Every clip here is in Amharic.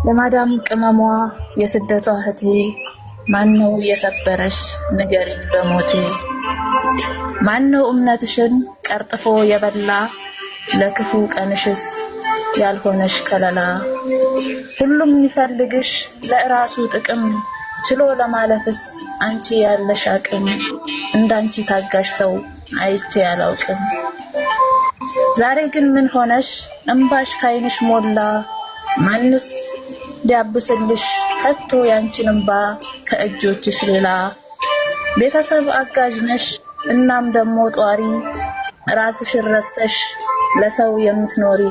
የማዳም ቅመሟ የስደቷ እህቴ፣ ማነው የሰበረሽ ንገሪኝ በሞቴ። ማነው እምነትሽን ቀርጥፎ የበላ፣ ለክፉ ቀንሽስ ያልሆነሽ ከለላ? ሁሉም የሚፈልግሽ ለእራሱ ጥቅም፣ ችሎ ለማለፍስ አንቺ ያለሽ አቅም። እንዳንቺ ታጋሽ ሰው አይቼ አላውቅም። ዛሬ ግን ምን ሆነሽ እምባሽ ካይንሽ ሞላ? ማንስ ሊያብስልሽ ከቶ ያንቺን እምባ ከእጆችሽ ሌላ? ቤተሰብ አጋዥ ነሽ እናም ደሞ ጧሪ፣ ራስሽን ረስተሽ ለሰው የምትኖሪ።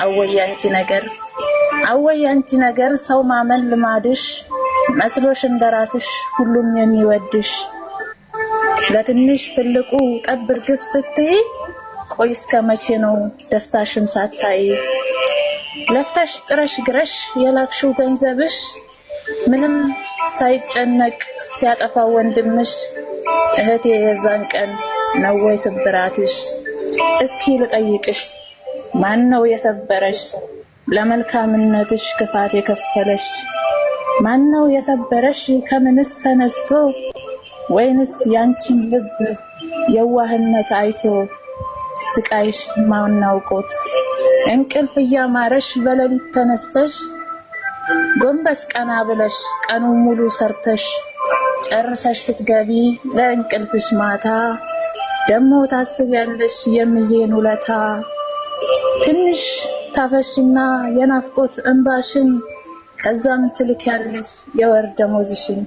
አወይ ያንቺ ነገር፣ አወይ ያንቺ ነገር፣ ሰው ማመን ልማድሽ መስሎሽ እንደራስሽ ሁሉም የሚወድሽ። ለትንሽ ትልቁ ጠብ እርግፍ ስትይ፣ ቆይ እስከ መቼ ነው ደስታሽን ሳታይ? ለፍተሽ ጥረሽ ግረሽ የላክሽው ገንዘብሽ፣ ምንም ሳይጨነቅ ሲያጠፋው ወንድምሽ፣ እህቴ የዛን ቀን ነው ወይ ስብራትሽ? እስኪ ልጠይቅሽ፣ ማን ነው የሰበረሽ? ለመልካምነትሽ ክፋት የከፈለሽ? ማን ነው የሰበረሽ? ከምንስ ተነስቶ? ወይንስ ያንቺን ልብ የዋህነት አይቶ? ስቃይሽ ማን አውቆት? እንቅልፍ እያማረሽ በሌሊት ተነስተሽ፣ ጎንበስ ቀና ብለሽ ቀኑ ሙሉ ሰርተሽ ጨርሰሽ ስትገቢ ለእንቅልፍሽ ማታ፣ ደሞ ታስቢያለሽ የምዬን ውለታ። ትንሽ ታፈሽና የናፍቆት እንባሽን፣ ከዛም ትልኪያለሽ የወር ደሞዝሽን።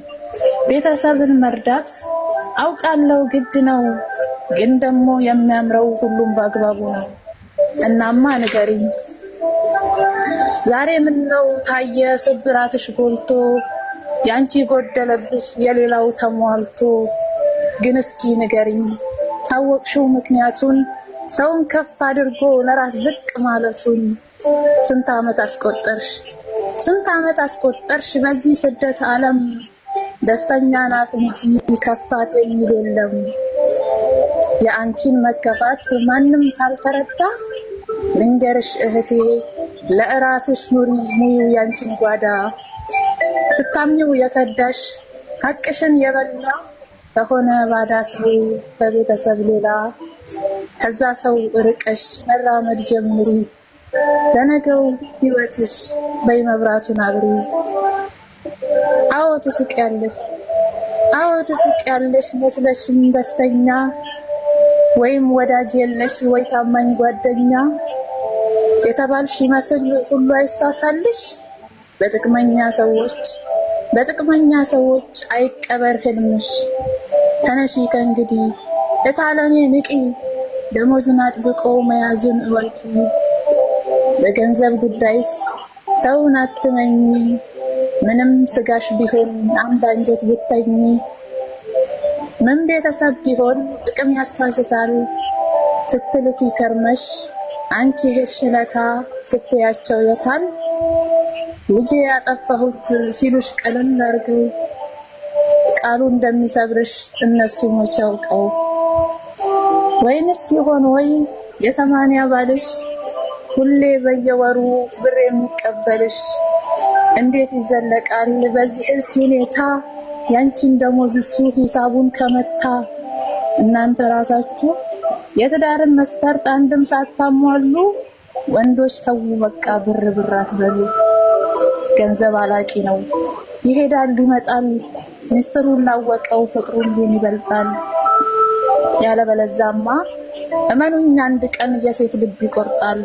ቤተሰብን መርዳት አውቃለሁ ግድ ነው፣ ግን ደግሞ የሚያምረው ሁሉም በአግባቡ ነው። እናማ ንገሪኝ፣ ዛሬ ምነው ታየ ስብራትሽ ጎልቶ? ያንቺ ጎደለብሽ የሌላው ተሟልቶ። ግን እስኪ ንገሪኝ ታወቅሽው ምክንያቱን፣ ሰውን ከፍ አድርጎ ለራስ ዝቅ ማለቱን? ስንት ዓመት አስቆጠርሽ፣ ስንት ዓመት አስቆጠርሽ በዚህ ስደት ዓለም፣ ደስተኛ ናት እንጂ ከፋት የሚል የለም። የአንቺን መከፋት ማንም ካልተረዳ፣ ልንገርሽ እህቴ ለእራስሽ ኑሪ ሙዩ ያንቺን ጓዳ። ስታምኚው የከዳሽ ሀቅሽን የበላ ከሆነ ባዳ ሰው ከቤተሰብ ሌላ፣ ከዛ ሰው ርቀሽ መራመድ ጀምሪ። ለነገው ሕይወትሽ በይ መብራቱን አብሪ። አዎ ትስቂያለሽ፣ አዎ ትስቂያለሽ መስለሽም ደስተኛ፣ ወይም ወዳጅ የለሽ ወይ ታማኝ ጓደኛ። የተባልሽ ይመስል ሁሉ አይሳካልሽ፣ በጥቅመኛ ሰዎች፣ በጥቅመኛ ሰዎች አይቀበር ህልምሽ። ተነሺ ከእንግዲህ እታለሜ ንቂ፣ ደሞዝን አጥብቆ መያዙን እወቂ። በገንዘብ ጉዳይስ ሰውን አትመኚ፣ ምንም ስጋሽ ቢሆን አንድ አንጀት ብተኝ። ምን ቤተሰብ ቢሆን ጥቅም ያሳስታል፣ ስትልኪ ከርመሽ አንቺ ሄድሽ ለታ ስትያቸው የታል? ልጄ ያጠፋሁት ሲሉሽ ቀለል አድርገው፣ ቃሉ እንደሚሰብርሽ እነሱ መቼ አውቀው። ወይንስ ይሆን ወይ የ80 ባልሽ፣ ሁሌ በየወሩ ብር የሚቀበልሽ? እንዴት ይዘለቃል በዚህስ ሁኔታ፣ ያንቺን ደሞዝ እሱ ሂሳቡን ከመታ? እናንተ ራሳችሁ የትዳርን መስፈርት አንድም ሳታሟሉ፣ ወንዶች ተዉ በቃ ብር ብር አትበሉ። ገንዘብ አላቂ ነው ይሄዳል ይመጣል፣ ሚስጥሩን ላወቀው ፍቅሩ ሁሉን ይበልጣል። ያለበለዛማ እመኑኝ አንድ ቀን የሴት ልብ ይቆርጣል።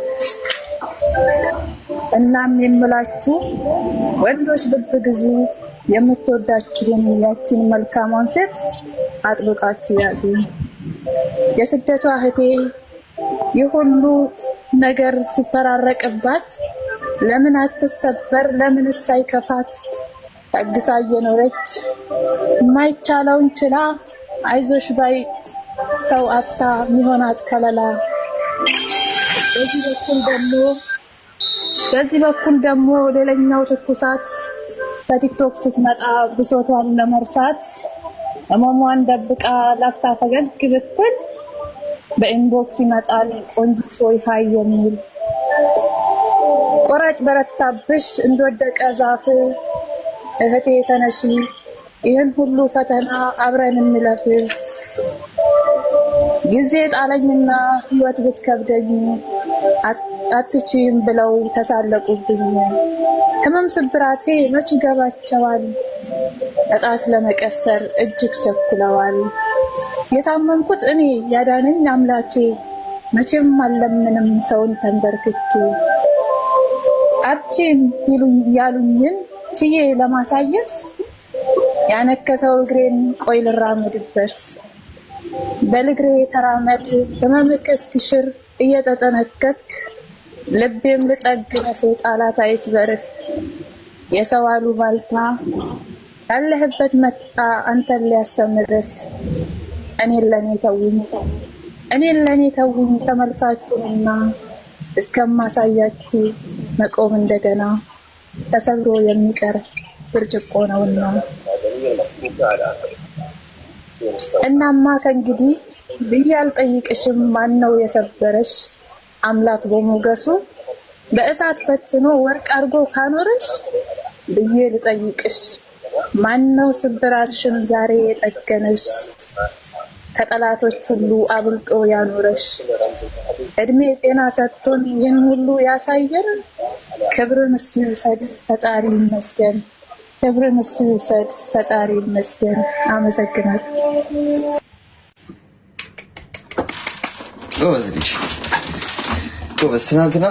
እናም የምላችሁ ወንዶች ልብ ግዙ፣ የምትወዳችሁን ያችን መልካሟን ሴት አጥብቃችሁ ያዙ። የስደቷ እህቴ ይህ ሁሉ ነገር ሲፈራረቅባት ለምን አትሰበር? ለምንስ አይከፋት? ታግሳ እየኖረች የማይቻለውን ችላ፣ አይዞሽ ባይ ሰው አታ ሚሆናት ከለላ። በዚህ በኩል ደግሞ በዚህ በኩል ደግሞ ሌላኛው ትኩሳት፣ በቲክቶክ ስትመጣ ብሶቷን ለመርሳት ህመሟን ደብቃ ላፍታ ፈገግ ብትል፣ በ inbox ይመጣል ቆንጂት ሆይ hi የሚል። ቆራጭ በረታብሽ እንደወደቀ ዛፍ። እህቴ ተነሺ፣ ይህን ሁሉ ፈተና አብረን እንለፍ። ጊዜ ጣለኝና ህይወት ብትከብደኝ፣ አትችይም ብለው ተሳለቁብኝ። ህመም ስብራቴ መች ይገባቸዋል፣ እጣት ለመቀሰር እጅግ ቸኩለዋል። የታመምኩት እኔ፣ ያዳነኝ አምላኬ፣ መቼም አልለምንም ሰውን ተንበርክኬ። አትችይም ያሉኝን ችዬ ለማሳየት፣ ያነከሰው እግሬን ቆይ ልራመድበት። በልግሬ ተራመድ፣ ህመምክ እስኪሽር እየተጠነቀክ፣ ልቤም ልጠግንህ ጣላት አይስበርህ። የሰው አሉባልታ ያለህበት መጣ አንተን ሊያስተምርህ። እኔን ለኔ ተውኝ፣ እኔን ለኔ ተውኝ ተመልካቹንና፣ እስከማሳያችሁ መቆም እንደገና ተሰብሮ የሚቀር ብርጭቆ ነውና። እናማ ከእንግዲህ ብዬ አልጠይቅሽም ማነው የሰበረሽ? አምላክ በሞገሱ በእሳት ፈትኖ ወርቅ አድርጎ ካኖረሽ፣ ብዬ ልጠይቅሽ ማነው ስብራትሽን ዛሬ የጠገነሽ? ከጠላቶች ሁሉ አብልጦ ያኖረሽ? እድሜ ጤና ሰጥቶን ይህን ሁሉ ያሳየን፣ ክብርን እሱ ይውሰድ ፈጣሪ ይመስገን። ክብርን እሱ ይውሰድ ፈጣሪ ይመስገን። አመሰግናለሁ። ጎበዝ ልጅ፣ ጎበዝ። ትናንትና